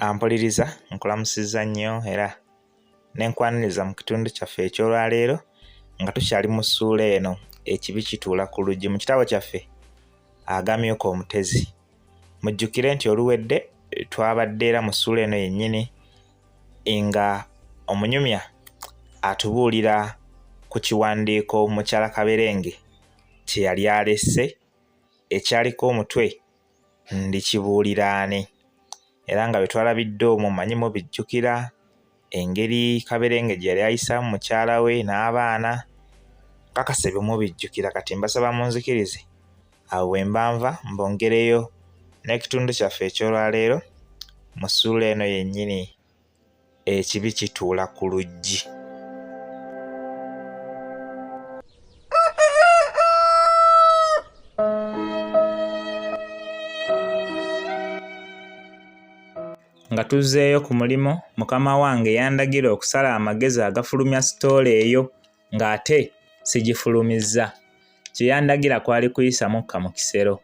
Ampuliriza nkulamusizza nnyo era ne nkwaniriza mu kitundu kyaffe eky'olwaleero nga tukyali mu ssuula eno ekibi kituula ku luggi mu kitabo kyaffe agamyuka omutezi. Mujjukire nti oluwedde twabadde era mu ssuula eno yennyini nga omunyumya atubuulira ku kiwandiiko mukyala Kaberenge kye yali alesse ekyaliko omutwe Ndikibuulira ani? Era nga bye twalabidde omwo mmanyi mubijjukira engeri Kaberenge gye yali ayisaamu mukyala we n'abaana. Nkakasa ebyo mubijjukira kati mbasaba munzikirize awo bwe mba nva mbongereyo n'ekitundu kyaffe eky'olwaleero mu ssuula eno yennyini. Ekibi kituula ku luggi. Nga tuzzeeyo ku mulimu, mukama wange yandagira okusala amagezi agafulumya sitoole eyo ng'ate sigifulumizza. Kye yandagira kwali kuyisa mukka mu kisero.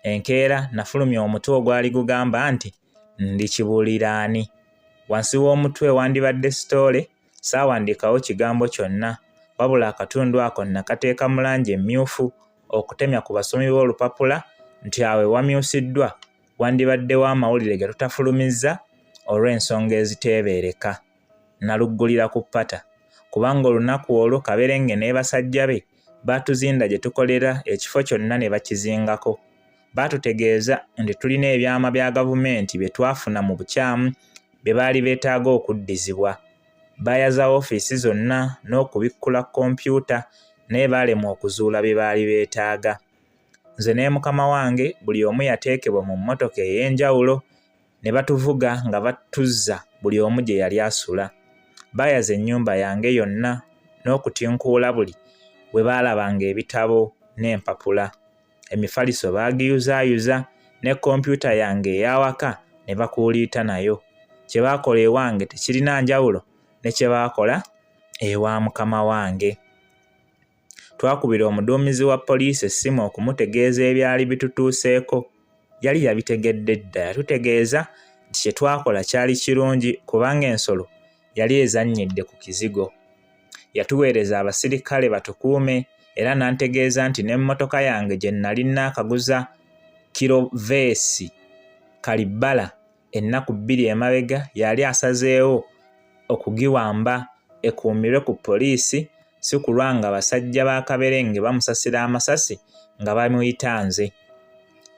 Enkeera nafulumya omutwe ogwali gugamba nti Ndikibuulira ani? Wansi w'omutwe ewandibadde sitoole saawandiikawo kigambo kyonna wabula akatundu ako nnakateeka mu langi emmyufu okutemya ku basomi b'olupapula nti awo ewamyusiddwa wandibaddewo amawulire ge tutafulumizza olw'ensonga eziteebeereka. Naluggulira ku ppata kubanga olunaku olwo Kaberenge ne basajja be baatuzinda gye tukolera ekifo kyonna ne bakizingako. Baatutegeeza nti tulina ebyama bya gavumenti bye twafuna mu bukyamu bye baali beetaaga okuddizibwa. Baayaza ofiisi zonna n'okubikkula kompyuta naye baalemwa okuzuula bye baali beetaaga. Nze ne mukama wange buli omu yateekebwa mu mmotoka ey'enjawulo ne batuvuga nga batuzza buli omu gye yali asula. Baayaza ennyumba yange yonna n'okutinkuula buli we baalabanga ebitabo n'empapula. Emifaliso baagiyuzaayuza ne kompyuta yange ey'awaka ne bakuuliita nayo. Kye baakola ewange tekirina njawulo ne kye baakola ewa mukama wange. Twakubira omuduumizi wa poliisi essimu okumutegeeza ebyali bitutuuseeko. Yali yabitegedde dda. Yatutegeeza nti kye twakola kyali kirungi kubanga ensolo yali ezannyidde ku kizigo. Yatuweereza abasirikale batukuume era n'antegeeza nti n'emmotoka yange gye nnali nnaakaguza Kiroveesi Kalibbala ennaku bbiri emabega yali asazeewo okugiwamba ekuumirwe ku poliisi si kulwa nga basajja ba Kaberenge bamusasira amasasi nga bamuyita nze.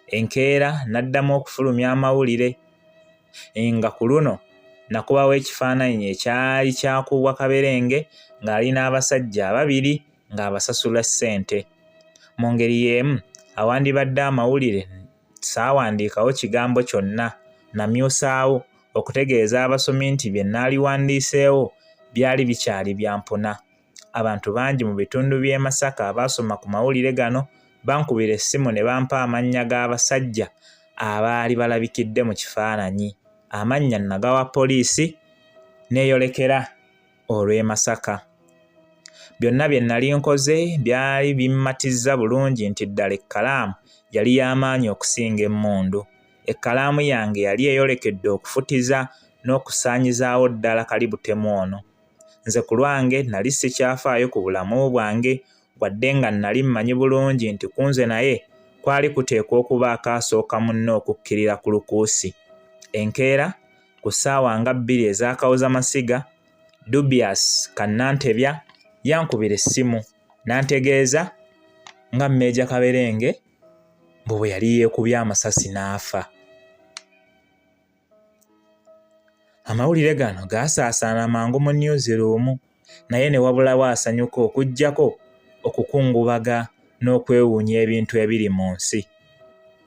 Enkeera n'addamu okufulumya amawulire nga ku luno nakubawo ekifaananyi ekyali kyakubwa Kaberenge ng'ali n'abasajja ababiri ng'abasasula ssente. Mu ngeri y'emu awandibadde amawulire saawandiikawo kigambo kyonna, namyusaawo okutegeeza abasomi nti bye naaliwandiiseewo byali bikyali bya mpuna. Abantu bangi mu bitundu by'e Masaka abaasoma ku mawulire gano bankubira essimu ne bampa amannya g'abasajja abaali balabikidde mu kifaananyi. Amannya nagawa poliisi n'eyolekera olw'e Masaka. Byonna bye nnali nkoze byali bimmatizza bulungi nti ddala ekkalaamu yali y'amaanyi okusinga emmundu. Ekkalaamu yange yali eyolekedde okufutiza n'okusaanyizaawo ddala kalibutemu ono. Nze ku lwange nnali sikyafaayo ku bulamu bwange wadde nga nnali mmanyi bulungi nti ku nze naye kwali kuteekwa okubaako asooka munne okukkirira ku lukuusi. Enkeera ku ssaawa nga bbiri ez'akawozamasiga, Dubious Kannantebya yankubira essimu n'antegeeza nga Meeja Kaberenge mbu bwe yali yeekubye amasasi n'afa. Amawulire gano gaasaasaana mangu mu newsroom naye ne wabulawo asanyuka okuggyako okukungubaga n'okwewuunya ebintu ebiri mu nsi.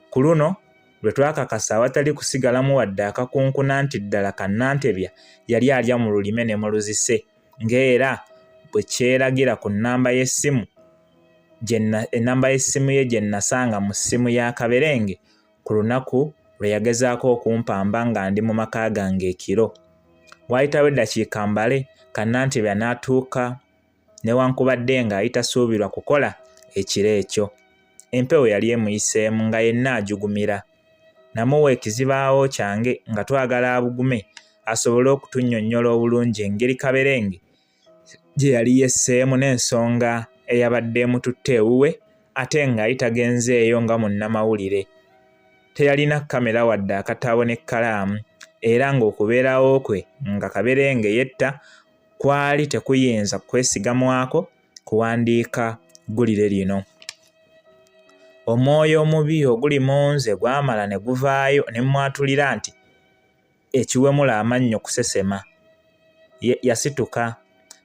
Ku luno lwe twakakasa awatali kusigalamu wadde akakunkuna nti ddala Kannantebya yali alya mu lulime ne mu luzise ng'era bwe kyeragira ku nnamba y'essimu ennamba y'essimu ye gye nnasanga mu ssimu ya Kaberenge ku lunaku lwe yagezaako okumpamba nga ndi mu maka gange ekiro. Waayitawo eddakiika mbale Kannantebya n'atuuka newankubadde ng'ali tasuubirwa kukola ekiro ekyo. Empewo yali emuyiseemu nga yenna ajugumira. Namuwa ekizibaawo kyange nga twagala abugume asobole okutunnyonnyola obulungi engeri Kaberenge gye yali yesseemu n'ensonga eyabadde emututte ewuwe ate nga yali tagenzeeyo nga munnamawulire. Teyalina kkamera wadde akatabo n'ekkalaamu era ng'okubeerawo kwe nga Kaberenge yetta kwali tekuyinza kwesigamwako kuwandiika ggulire lino. Omwoyo omubi oguli mu nze gwamala ne guvaayo ne mmwatulira nti ekiwemula amannyo kusesema. Yasituka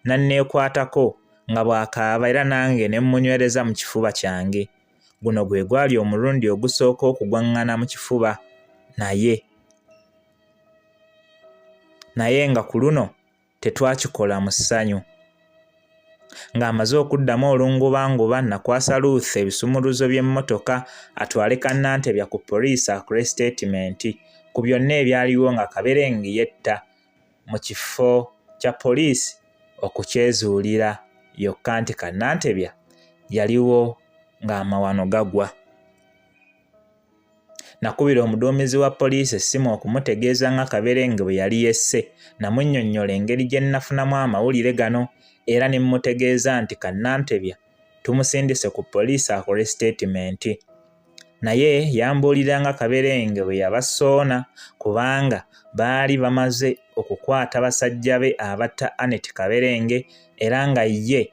n'anneekwatako nga bw'akaaba era nange ne mmunywereza mu kifuba kyange. Guno gwe gwali omulundi ogusooka okugwaŋŋana mu kifuba naye. Naye nga ku luno tetwakikola mu ssanyu. Ng'amaze okuddamu olungubanguba nakwasa Ruth ebisumuluzo by'emmotoka atwale Kannantebya ku poliisi akole sitetimenti ku byonna ebyaliwo nga Kaberenge yetta mu kifo kya poliisi okukyezuulira yokka nti Kannantebya yaliwo ng'amawano gagwa. Nakubira omuduumizi wa poliisi essimu okumutegeeza nga Kaberenge bwe yali yesse. Namunnyonnyola engeri gye nnafunamu amawulire gano era ne mmutegeeza nti Kannantebya tumusindise ku poliisi akole sitetimenti. Naye yambuulira nga Kaberenge bwe yabasoona kubanga baali bamaze okukwata basajja be abatta Annet Kaberenge era nga ye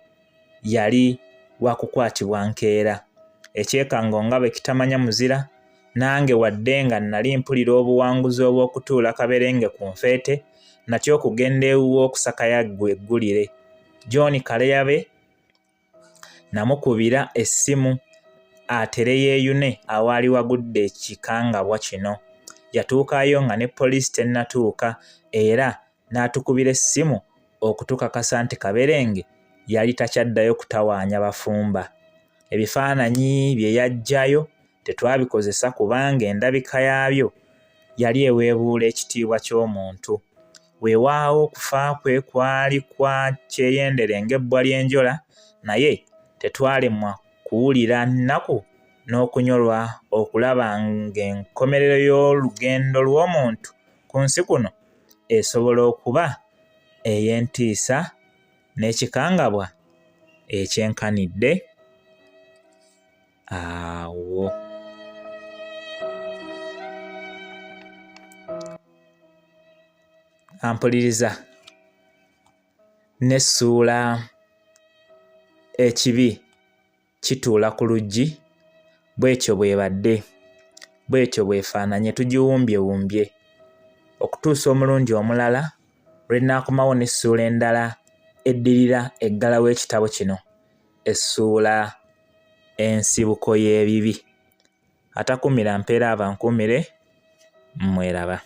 yali wa kukwatibwa nkeera. Ekyekango nga bwe kitamanya muzira, nange wadde nga nnali mpulira obuwanguzi obw'okutuula Kaberenge ku nfeete, natya okugenda ewuwe okusakayo eggulire. John Kaleyabe namukubira essimu atere yeeyune awaali wagudde ekikangabwa kino. Yatuukayo nga ne poliisi tennatuuka era n'atukubira essimu okutukakasa nti Kaberenge yali takyaddayo kutawaanya bafumba. Ebifaananyi bye yaggyayo tetwabikozesa kubanga endabika yaabyo yali eweebuula ekitiibwa ky'omuntu. Weewaawo okufa kwe kwali kwa kyeyendere ng'ebbwa ly'enjola naye tetwalemwa kuwulira nnaku n'okunyolwa okulaba ng'enkomerero y'olugendo lw'omuntu ku nsi kuno esobola okuba ey'entiisa n'ekikangabwa ekyenkanidde awo. Ampuliriza n'essuula ekibi kituula ku luggi bw'etyo bw'ebadde, bw'etyo bw'efaananye, tugiwumbyewumbye okutuusa omulundi omulala lwe nnaakomawo n'essuula endala eddirira eggalawo ekitabo kino, essuula Ensibuko y'ebibi. Atakuumira mpeera aba nkuumire, mweraba.